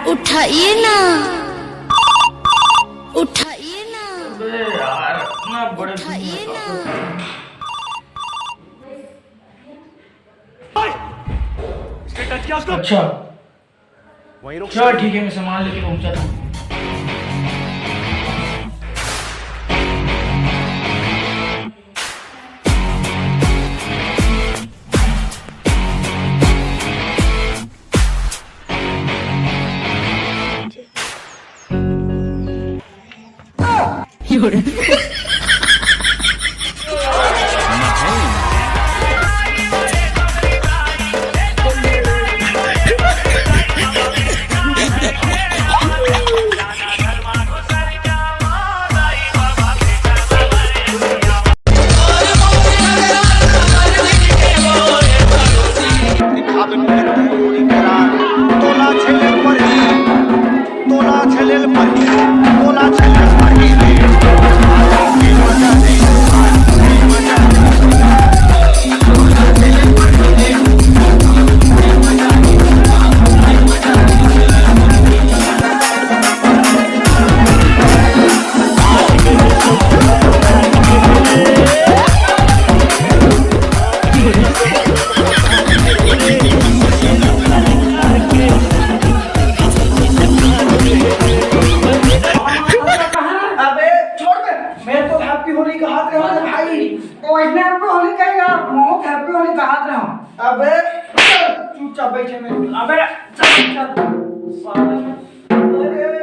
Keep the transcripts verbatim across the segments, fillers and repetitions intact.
उठाइए ना, उठाइए ना, अबे यार, इतना बड़े उठाइए ना। अच्छा, वहीं रुक। चल ठीक है, मैं सामान लेके पहुंचा था। अबे छोड़ दे, मैं तो हैप्पी होली कहत रहे हंव भाई। ओ, इसने हैप्पी होली कही यार, मैं तो हैप्पी होली कहत रहे हंव। अबे चुपचाप बैठे में। अबे चल, चल। अरे, अरे।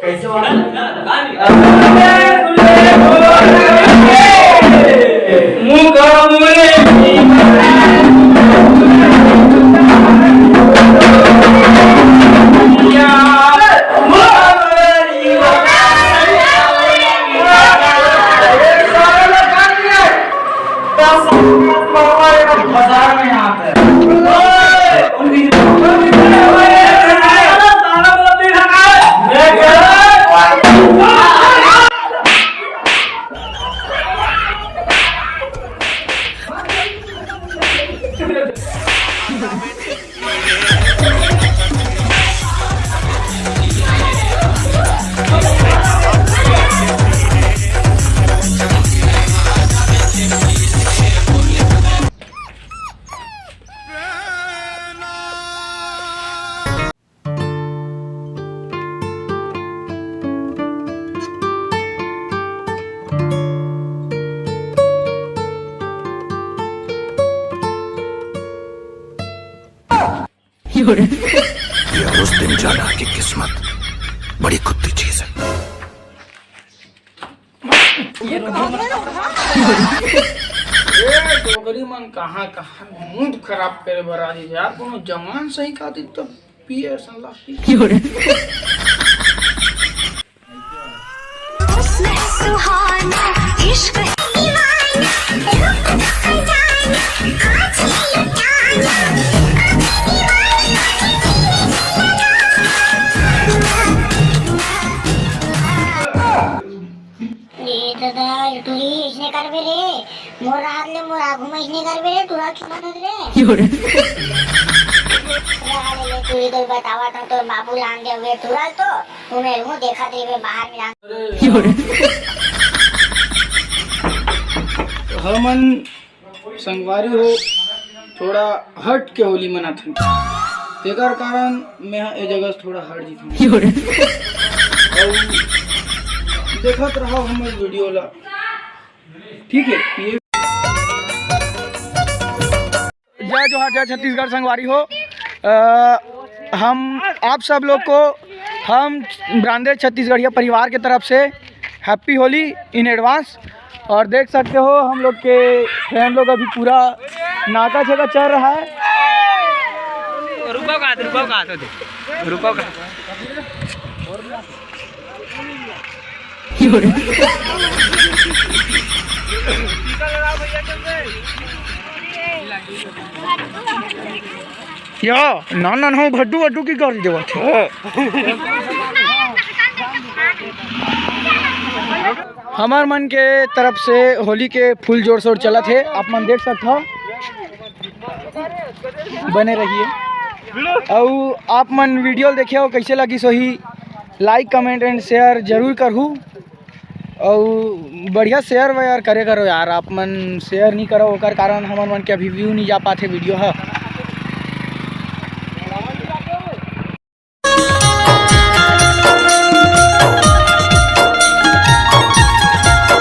कैसे वाला? ये उस दिन जाना कि किस्मत बड़ी कुत्ती चीज है। ए, डोगरी मन कहाँ कहाँ मूड खराब करे बर आही यार। कोनो जवान सही का दिन तो पिए असन लगती। हुस्न है सुहाना, इश्क है दीवाना, रूप है खजाना, आज ये लुटाना, अभी दीवाना, ये दीवाना। ए दादा, ये टूरी इसने करबे रे, मोर हाथ ले मोर आगू में इसने करबे रे, टूरा खिलाना रे। अरे ले, तू इधर बतावा था, तो बाबू लान दे हुए टूरा तो। तुम्हें मुंह देखा तेरे बाहर में। हमन संगवारी हो थोड़ा हट के होली मनाथन, तेकर कारण मैं ए जगह से थोड़ा हट जीथन। अउ देखत रहो हमर वीडियो ला, ठीक है? ये जय जोहार, जय छत्तीसगढ़ संगवारी हो। अ, हम आप सब लोग को हम ब्रांडेड छत्तीसगढ़िया परिवार के तरफ से हैप्पी होली इन एडवांस। और देख सकते हो हम लोग के फैन लोग अभी पूरा नाका छेका चल रहा है। रुको का, रुको का, रुको का। या नान नान हो भड्डू वड्डू की गाड़ी देवत हे। हमर मन के तरफ से होली के फुल जोर शोर चलत हे, आप मन देख सकत हो। बने रहिए। अउ आप मन वीडियो ल देखे हो, कैसे लगिस होही, like, comment and share जरूर करहू। अउ बढ़िया share वगैरह करे करो यार, आप मन share नहीं करो, ओकर कारण हमन मन के अभी view नहीं जा पाथे वीडियो ह।